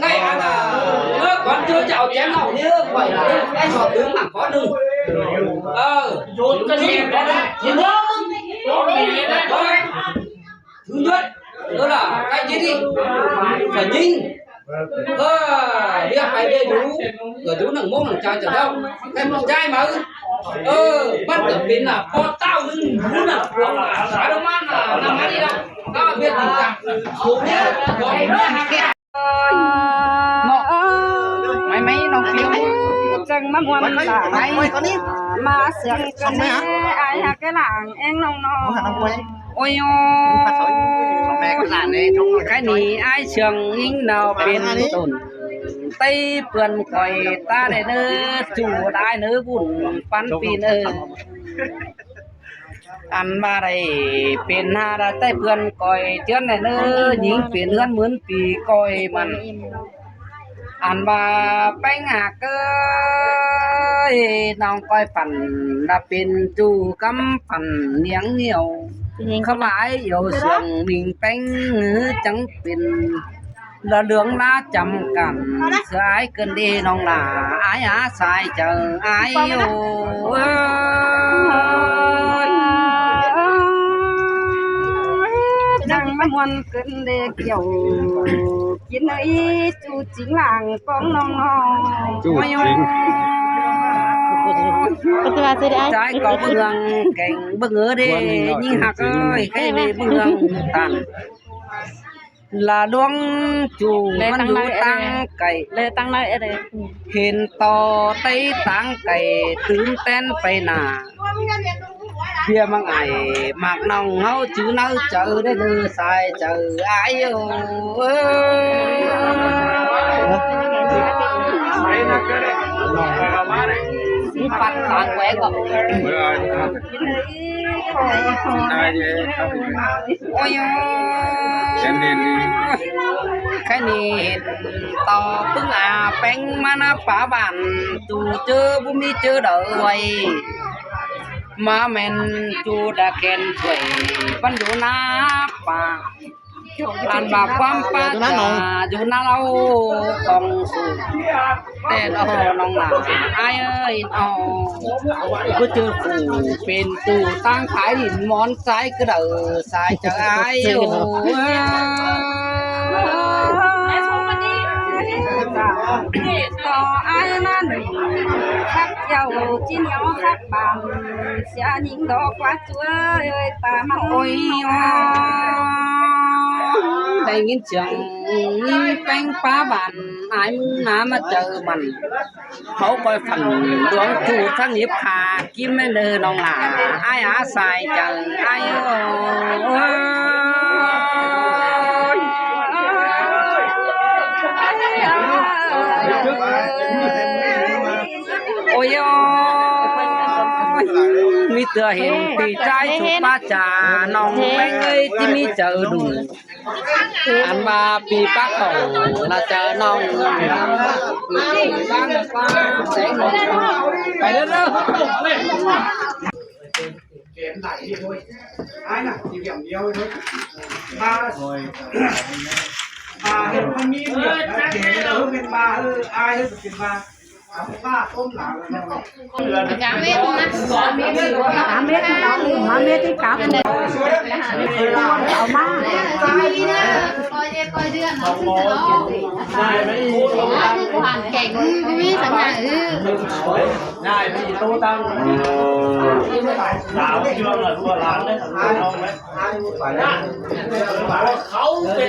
ໃນອັນນ່າ ເມື່ອກ່ອນເຈົ້າຈະເອົາແຈມເຫຼົ້ານີ້ ຂ້ອຍໄດ້ສອບຕື່ມມາຂໍ້ໜຶ່ງ. ເອີ ຢຸດກັນນີ້ບໍ່ໄດ້ ຍິນດີ ຖືຍົດ ເອີລະ ໃກ້ຈິດນີ້ ກະຍິງ ເອີ ລຽກໄປເດດູ ກະດູໜຶ່ງໂມງ ຫຼັງຈາກຈະແລ້ວ ໃຫ້ມັນຈ່າຍມາ. ເອີ ມັນຈະເປັນນະ ພໍເຕົ້າໜຶ່ງຢູ່ນະ ອາດມານະ ນຳມານີ້ນະ ກໍເປັນຈັ່ງຊັ້ນ ໂອເຄ ບອກເນາະ. ໄມ້ໄມ້ນ້ອງປິວ ຈັ່ງມາມ່ວນຫຼາຍ ມາສຽງກັນແດ່ ອ້າຍຮັກກະຫຼາງແອງນ້ອງໆ. ໂອ້ຍ ໂອ້ຍ ແຄ່ນີ້ອ້າຍເຊື່ອງຍິງເນາເປັນຕົ້ນ ໄຕ້ເພື່ອນຂ້ອຍຕາໄດ້ເດີ ຈູດອ້າຍເນີບຸນປັນປີເນີ. ອັນວ່າໄດ້ເປັນຫາໄດ້ແຕ່ເພື່ອນກ້ອຍເຈື່ອນແດ່ເນີ ຍິງເປັນເຮືອນໝື່ນປີກ້ອຍມັນ. ອັນວ່າແປ້ງຫາເກີຍ ນ້ອງກ້ອຍປັ່ນລະເປັນຈູກຳປັ່ນນຽງໜຽວ ຂະຫວາຍເອົາສຽງມິງແປ້ງ ຈັ່ງເປັນ ລະເລື່ອງລາຈຳກັນ ສາຍເກີນເດນ້ອງຫຼ້າ ອາຍອາສາຍເຈີ ອາຍໂອເອີຍ ຈັ່ງມາມ່ວນເກີນເດກ່ຽວ ກິນເອີຍ ຈູຈິງຫຼາງກອງນ້ອງໆ ຈູຈິງ ປະຕິບັດຊິໄດ້ ຈາຍກໍເມືອງແກ່ງເບິ່ງເອີເດ ຍິງຮັກເອີຍ ໃກ້ເວເມືອງຕັນ ລະຫຼວງຈູມັນຢູ່ຕ່າງໄກ ເຫັນຕໍ່ໄຕ້ຕ່າງໄກ ຕື່ນເຕັ້ນໄປໜ້າ ເພຍມັກອ້າຍມັກນ້ອງເຮົາ ຈື່ໃນໃຈເດີ ສາຍເຈີ ອາຍໂອເອີຍ ປັດຕາແກວກໍ ໂອ້ຍ ແມ່ນໆ ແຄ່ນີ້ເຫັນຕໍ່ປຶ້ງອາແປ້ງມານາປາບ້ານ ຕູເຈີບໍ່ມີເຈີເດີ ມາແມ່ນຈູດາແກນຊ່ວຍ ມັນຢູ່ນາປ່າ ອັນວ່າຄວາມປາຈາຢູ່ນາເລົ່າຂອງສູ ແຕ່ເອົານ້ອງຫຼ້າອ້າຍເອີຍເອົາ ບໍ່ເຈີຄູ່ເປັນຕູ້ ຕ່າງຂາຍດິນໝອນຊາຍກະເດີ ສາຍຈາອ້າຍໂອ ຕໍ່ອ້າຍນັ້ນ ຄັກເຈົ້າຈິນເອົາຄັກບານ ເສຍຍິງດອກວ່າ ໂອ້ຍ ຕາມັນ ໂອ້ຍ ໄດ້ຍິນສຽງຍິງແປ້ງປາບ້ານ ອ້າຍມຶງນາມາເຈີມັນ ເຂົາກອຍຝັນດວງຈູດສັງຫຍິບຂາ ກິນແມ່ນເດີນ້ອງຫຼ້າ ອ້າຍອາສາຍເຈີອ້າຍໂອຍ ໂອ້ຍ ໂອ້ຍ ມີເທື່ອເຫັນປີຈາຍສຸດປາຈາ ນ້ອງແມ່ເອີຍ ທີ່ມີເຈີດຸ ອັນວ່າປີປາກຂອງລະເຈີນ້ອງ ໄປເດີ ແກນໄດ້ເດ້ ອ້າຍນະ ຊິຫວຽງດຽວເດ້ ບາ ບາເຮັດມັນມີຫວຽງ ເປັນບາ ເອີ ອ້າຍເຮັດເປັນບາ ສາມເມັດນະ ສາມເມັດ ເອົາມາ ເຂົາເປັນ